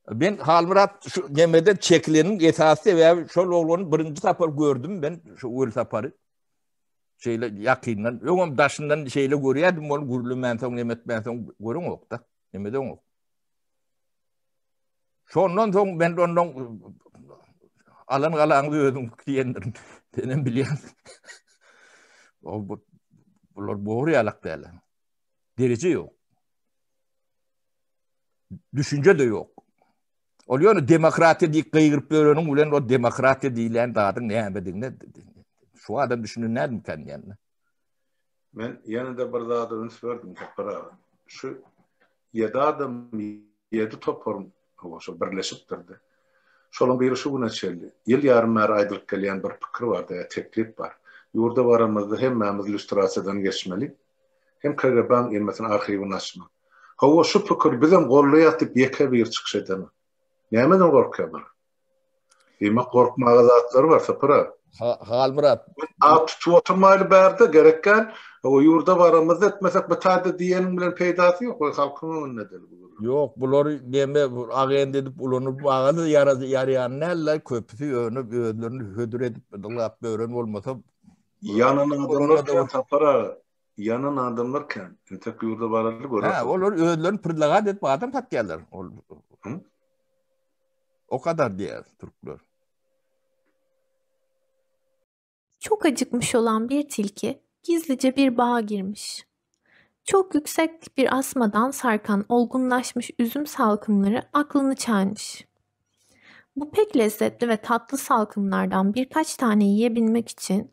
Men Halmyrat şu nemeden çekileniň esasy sebäbi şol oglany birinji sapar gördüm men şu Welsapary. Şeýle ýakyndan, öňem daşyndan şeýle görýärdim ony gürlemän soň neme etmän soň göreňokda. Neme edeňok. Şondan soň men ondan alan galaňyzy özüň diýendirin. Senem bilýänsiň. O bu bular bor ýalak däl. Dereje ýok. Düşünje de ýok. Ol ýöne demokratiýa diýip gygyryp ýöreniň bilen o demokratiýa diýilýän zadyň nämedigine şu adam düşünen nädimkän diýende. Men ýene-de bir zada üns berdim Sapar aga. Şu ýedi adam ýedi toparyň hawa şo birleşipdirdi. Şolaň biri şu güne çenli ýyl ýarym bäri aýdylyp gelýän bir pikir bardy ýa teklip bar. Ýurda baramyzda hemmämiz lýustrasiýadan geçmeli. Hem KGB-niň emesini arhiwini açmak. Hawa şu pikiri bizem goldaýas diýip ýeke biri çykyş edenok. Nämeden gorkýar bular? Diýmek gorkmaga zatlary bar Sapar aga. Halmyrat. At tutup oturmaýly bärde gerek däl. Hawa ýurda baramyzda etmesek bu taýda diýeniň bilen peýdasy ýok. Goý halkyň öňünde edeli bu gürrüňi. Ýok bulary neme agent edip ulanyp maňa-da ýaraýan däldir köpüsi ýöne özlerini hödür edip ylgap ýören bolmasa Ýanan adamlar kän Sapar aga. Ýanan adamlar kän. Entek ýurda baraly görersiň. Hä, olar özlerini predlagat edip adam satýarlar. Ol O kadar diýär türkler. Çok acıkmış olan bir tilki gizlice bir bağa girmiş. Çok yüksek bir asmadan sarkan olgunlaşmış üzüm salkımları aklını çelmiş. Bu pek lezzetli ve tatlı salkımlardan birkaç tane yiyebilmek için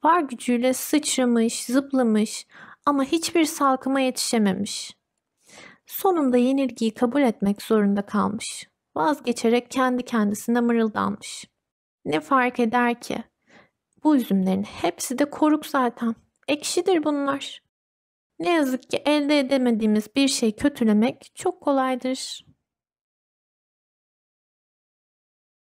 var gücüyle sıçramış, zıplamış ama hiçbir salkıma yetişememiş. Sonunda yenilgiyi kabul etmek zorunda kalmış. Vazgeçerek kendi kendisine mırıldanmış. Ne fark eder ki? Bu üzümlerin hepsi de koruk zaten. Ekşidir bunlar. Ne yazık ki elde edemediğimiz bir şeyi kötülemek çok kolaydır.